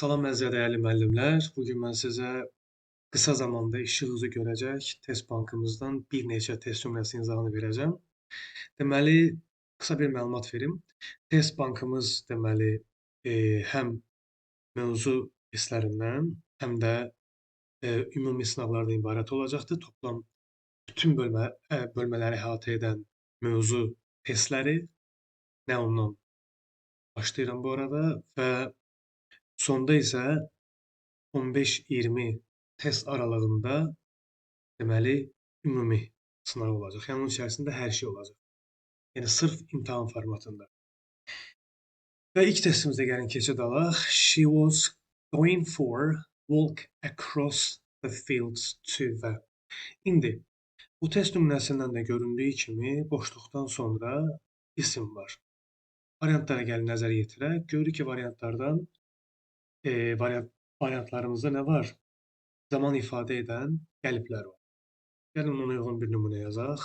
Salam əziz və dəyərli müəllimlər. Bu gün mən sizə qısa zamanda işıq üzü görəcək test bankımızdan bir neçə test nümunəsinin izahını verəcəm. Deməli, qısa bir məlumat verim. Test bankımız deməli həm mövzu testlərindən, həm də ümumi sınavlardan ibarət olacaqdır. Toplam bütün bölmələri əhatə edən mövzu testləri, nə ondan başlayıram bu arada və sonda isə 15-20 test aralığında deməli ümumi sınav olacaq. Yəni onun içərisində hər şey olacaq. Yəni sırf imtahan formatında. Və ilk testimizə gəlin keçid alaq. She was going for walk across the fields to the. İndi bu test nümunəsindən də göründüyü kimi boşluqdan sonra isim var. Variantlara gəlin nəzər yetirək. Görürük ki, variantlardan variantlarımızda nə var? Zaman ifadə edən qəliblər var. Gəlin ona uyğun bir nümunə yazaq.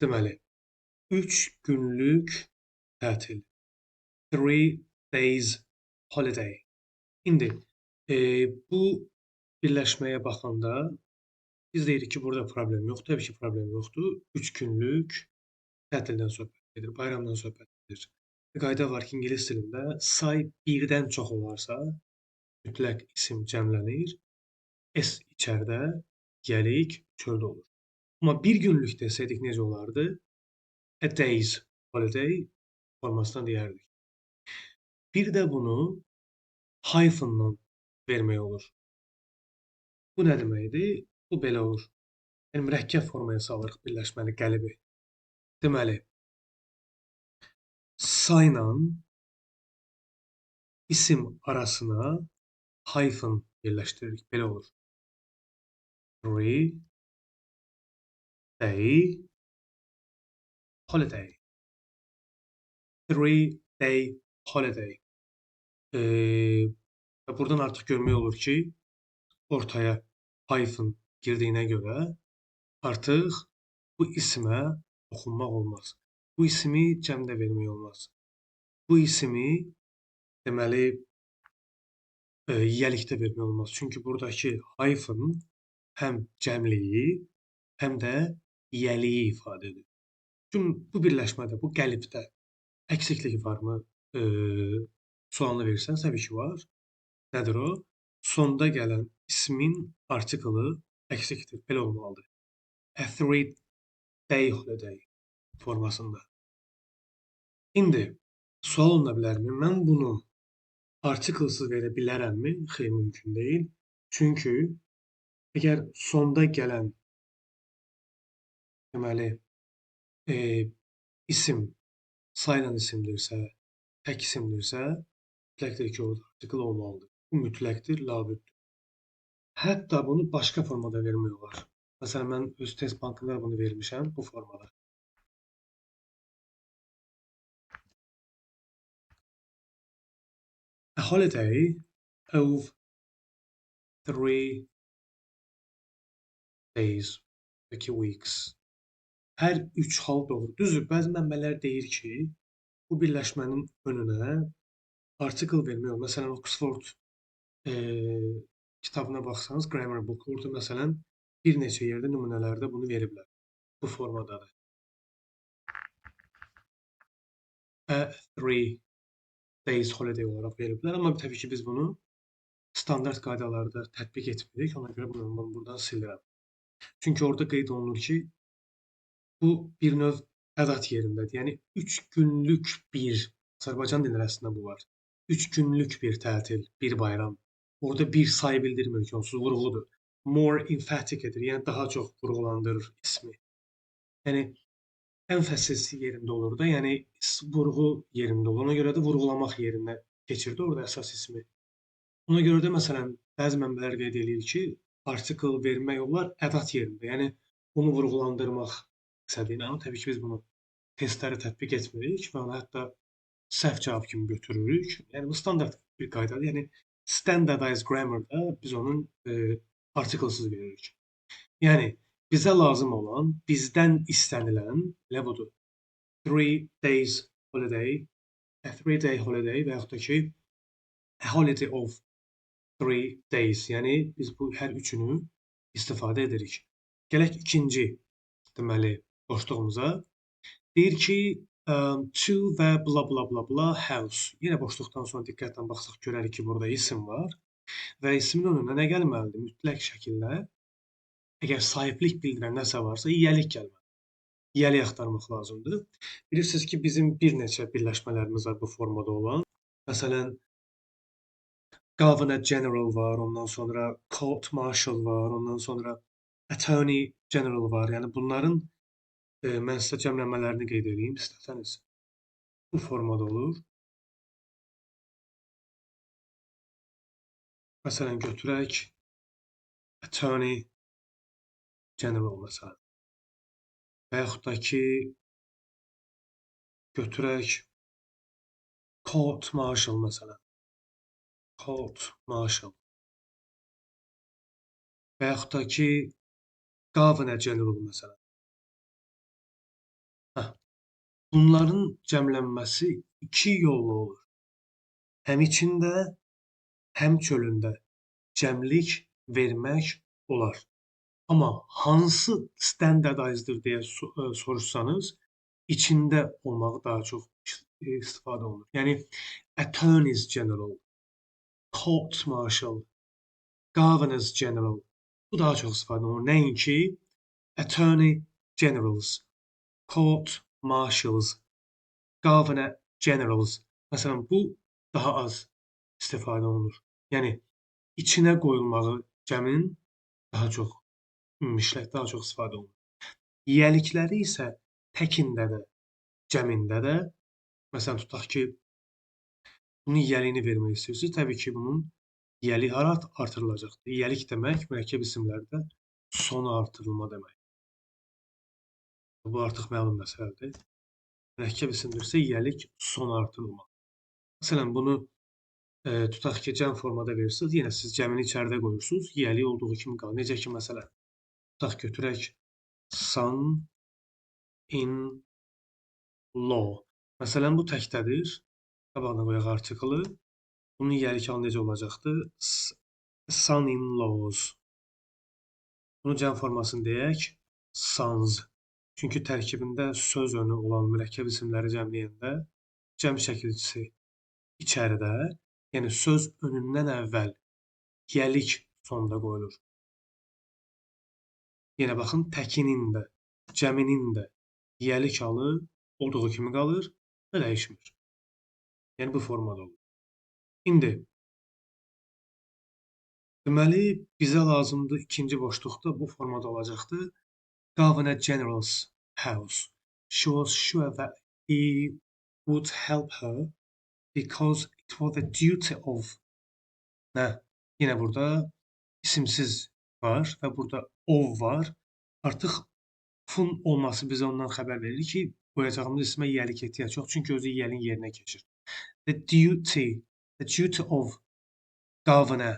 Deməli, 3 günlük tətil. 3 days holiday. İndi bu birləşməyə baxanda biz deyirik ki, burada problem yoxdur. Təbii ki, problem yoxdur. 3 günlük tətildən söhbət edir, bayramdan söhbət edir. Bir qayda var ki, ingilis dilində say birdən çox olarsa, mütləq isim cəmlənir. S içəridə, yəlik çöldə olur. Amma bir günlük desəydik necə olardı? A day's holiday formasına deyərdik. Bir də bunu hyphen'la vermək olur. Bu nə deməkdir? Bu belə olur. Yəni, mürəkkəb formaya salırıq birləşməli qəlibi. Deməli, sayla isim arasına hyphen birləşdiririk. Belə olur. 3 day holiday. 3 day holiday. Buradan artıq görmək olur ki, ortaya hyphen girdiyinə görə artıq bu isimə toxunmaq olmaz. Bu ismi cəmdə vermək olmaz. Bu ismi deməli yiyəlikdə vermək olmaz. Çünki buradakı hyphen həm cəmliyi, həm də yiyəliyi ifadə edir. Çünki bu birləşmədə, bu qəlibdə əksiklik varmı? Sualını verirsən, təbii ki var. Nədir o? Sonda gələn ismin artiklı əksikdir. Belə olmalıdır. A 3 day holiday formasında. İndi sual oluna bilərmi? Mən bunu artiklsız verə bilərəmmi? Xeyr, mümkün deyil. Çünki əgər sonda gələn deməli isim sayılan isimdirsə, tək isimdirsə, mütləqdir ki, orada artikl olmalıdır. Bu mütləqdir, labüddür. Hətta bunu başqa formada vermək olar. Məsələn, mən öz test bankında bunu vermişəm bu formada. A holiday of 3 days, 2 weeks. Hər üç hal doğru. Düzdür, bəzi mənbələr deyir ki, bu birləşmənin önünə article vermək olar. Məsələn, Oxford kitabına baxsanız, Grammar Book, orada məsələn, bir neçə yerdə nümunələrdə bunu veriblər. Bu formadadır. A 3 days holiday olaraq veriblər. Amma təbii ki, biz bunu standart qaydalarda tətbiq etmirik. Ona görə bunu buradan silirəm. Çünki orada qeyd olunur ki, bu bir növ ədat yerindədir. Yəni, 3 günlük bir, Azərbaycan dilində əslində bu var. 3 günlük bir tətil, bir bayram. Orada bir say bildirmir ki, onsuz vurğudur. More emphatic edir, yəni daha çox vurğulandırır ismi. Yəni, emphasis yerində olur da, yəni vurğu yerində olur. Ona görə də vurğulamaq yerinə keçirdi orada əsas ismi. Ona görə də, məsələn, bəzi mənbələr qeyd eləyir ki, article vermək olar ədat yerində, yəni onu vurğulandırmaq məqsədi ilə. Amma təbii ki, biz bunu testləri tətbiq etmirik və onu hətta səhv cavab kimi götürürük. Yəni, bu standart bir qaydadır. Yəni, standardized grammarda biz onun Artiklsız veririk. Yəni, bizə lazım olan, bizdən istənilən elə budur. 3 days holiday, a 3-day holiday və yaxud da ki, a holiday of 3 days. Yəni, biz bu hər üçünü istifadə edirik. Gələk ikinci, deməli, boşluğumuza. Deyir ki, to və bla bla bla bla house. Yenə boşluqdan sonra diqqətlə baxsaq görərik ki, burada isim var. Və ismin önünə nə gəlməlidir? Mütləq şəkildə əgər sahiblik bildirən nəsə varsa, yiyəlik gəlməlidir. Yiyəlik axtarmaq lazımdır. Bilirsiniz ki, bizim bir neçə birləşmələrimiz var bu formada olan. Məsələn, Governor General var, ondan sonra Court Martial var, ondan sonra Attorney General var. Yəni, bunların mən sizə cəmlənmələrini qeyd edeyim, istəsəniz. Bu formada olur. Məsələn, götürək Attorney General məsələn. Və yaxud da ki, götürək Court Martial məsələn. Court Martial. Və yaxud da ki, Governor General məsələn. Bunların cəmlənməsi iki yolla olur. Həm içində, həm çölündə cəmlik vermək olar. Amma hansı standardizdir deyə soruşsanız, içində olmağı daha çox istifadə olunur. Yəni, Attorneys General, Court Martial, Governors General, bu daha çox istifadə olunur. Nəinki Attorney Generals, Court Martials, Governor Generals. Məsələn, bu daha az istifadə olunur. Yəni, içinə qoyulmağı cəmin daha çox işlək, daha çox istifadə olunur. Yiyəlikləri isə təkində də, cəmində də, məsələn, tutaq ki, bunun yiyəliyini vermək istəyirsiniz. Təbii ki, bunun yiyəliyi hara artırılacaqdır? Yiyəlik demək, mürəkkəb isimlərdə sona artırılma demək. Bu artıq məlum məsələdir. Mürəkkəb isimdirsə, yiyəlik sona artırılma. Məsələn, bunu tutaq ki, cəm formada verirsiniz, yenə siz cəmini içəridə qoyursunuz, yiyəlik olduğu kimi qalır. Necə ki, məsələn, tutaq götürək son in law. Məsələn, bu təkdədir. Qabağına qoyaq artiklı. Bunun yiyəlik halı necə olacaqdır? Son in laws. Bunu cəm formasını deyək, sons. Çünki tərkibində söz önü olan mürəkkəb isimləri cəmləyəndə cəm şəkilçisi içəridə, yəni söz önündən əvvəl yiyəlik sonda qoyulur. Yenə baxın, təkinin də, cəminin də yiyəlik halı olduğu kimi qalır və dəyişmir. Yəni, bu formada olur. İndi, deməli, bizə lazımdır ikinci boşluqda bu formada olacaqdır. Governor General's house. She was sure that he would help her because it was the duty of. Nə? Yenə burada isimsiz var və burada of var. Artıq fun olması bizə ondan xəbər verir ki, qoyacağımız ismə yiyəlik ehtiyac yox, çünki özü yiyəliyin yerinə keçir. The duty of Governor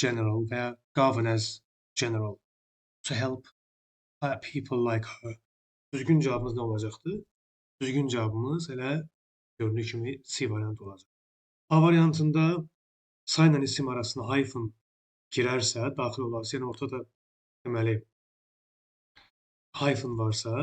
General və ya Governors General to help people like her. Düzgün cavabımız nə olacaqdır? Düzgün cavabımız elə göründüyü kimi C variantı olacaq. A variantında sayla isim arasına hyphen girərsə, daxil olarsa, yəni ortada deməli hyphen varsa,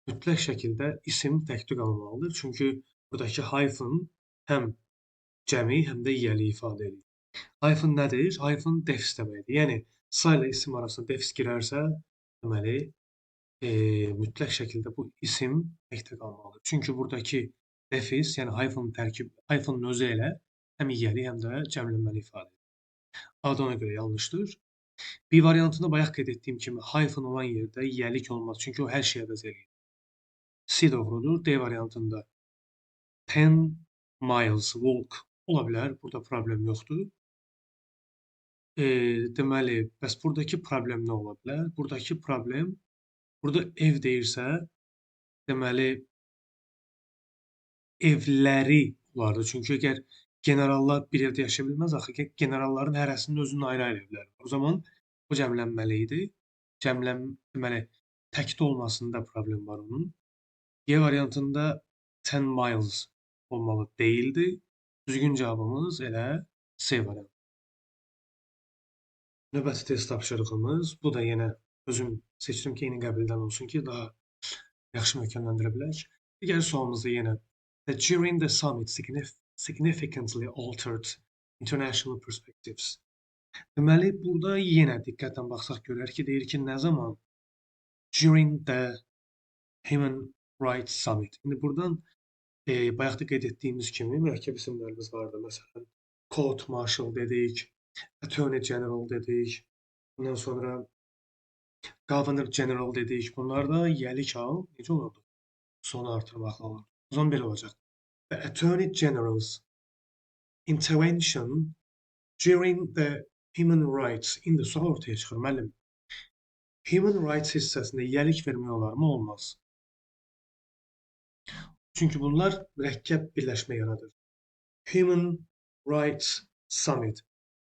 mütləq şəkildə isim təkdə qalmalıdır. Çünki buradakı hyphen həm cəmi, həm də yiyəliyi ifadə edir. Hyphen nədir? Hyphen defis deməkdir. Yəni, sayla isim arasına defis girərsə, deməli, mütləq şəkildə bu isim təkdə qalmalıdır. Çünki buradakı defis, yəni hyphen tərkib, hyphenın özü elə həm yiyəli, həm də cəmlənməni ifadə edir. A da ona görə yanlışdır. B variantında bayaq qeyd etdiyim kimi hyphen olan yerdə yiyəlik olmaz. Çünki o hər şeyə əvəz eləyir. C doğrudur. D variantında 10 miles walk ola bilər. Burada problem yoxdur. Deməli, bəs buradakı problem nə ola bilər? Buradakı problem, burada ev deyirsə, deməli, evləri olardı. Çünki əgər Generallar bir evdə yaşaya bilməz axı. Generalların hərəsinin özünün ayrı-ayrı evləri var. O zaman bu cəmlənməli idi. Deməli, təkdə olmasında problem var onun. G variantında 10 miles olmalı deyildi. Düzgün cavabımız elə C variantı. Növbəti test tapşırığımız, bu da yenə özüm seçdim ki, eyni qəbildən olsun ki, daha yaxşı möhkəmləndirə bilək. Digər sualımızda yenə during the summit significantly altered international perspectives. Deməli, burada yenə diqqətlə baxsaq görər ki, deyir ki, nə zaman? During the Human Rights Summit. İndi buradan bayaq da qeyd etdiyimiz kimi mürəkkəb isimlərimiz vardı. Məsələn, Court Martial dedik, Attorney General dedik, bundan sonra Governor General dedik. Bunlar da yəlik hal necə olurdu? Sonu artırmaqla olurdu. O zaman belə olacaq. The Attorney General's intervention during the Human Rights. İndi sual ortaya çıxır, müəllim. Human Rights hissəsində yəlik vermək olarmı? Olmaz. Çünki bunlar mürəkkəb birləşmə yaradır. Human Rights Summit.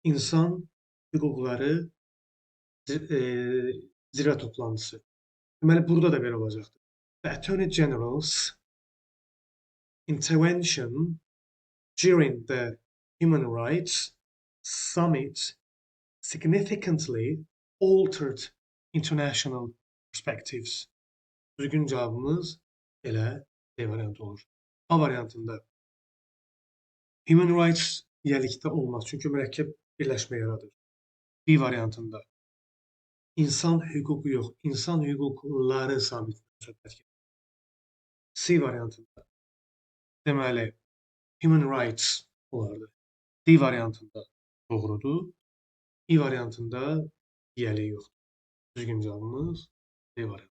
İnsan hüquqları zirvə toplantısı. Deməli, burada da belə olacaqdır. The Attorney General's intervention during the Human Rights Summit significantly altered international perspectives. Düzgün cavabımız elə D variantı olur. A variantında Human Rights yəlikdə olmaz, çünki mürəkkəb birləşmə yaradır. B variantında insan hüququ yox, insan hüquqları sammitindən söhbət gedir. C variantında deməli, Human Rights olardı. D variantında doğrudur. E variantında yəlik yoxdur. Düzgün cavabımız D variantı.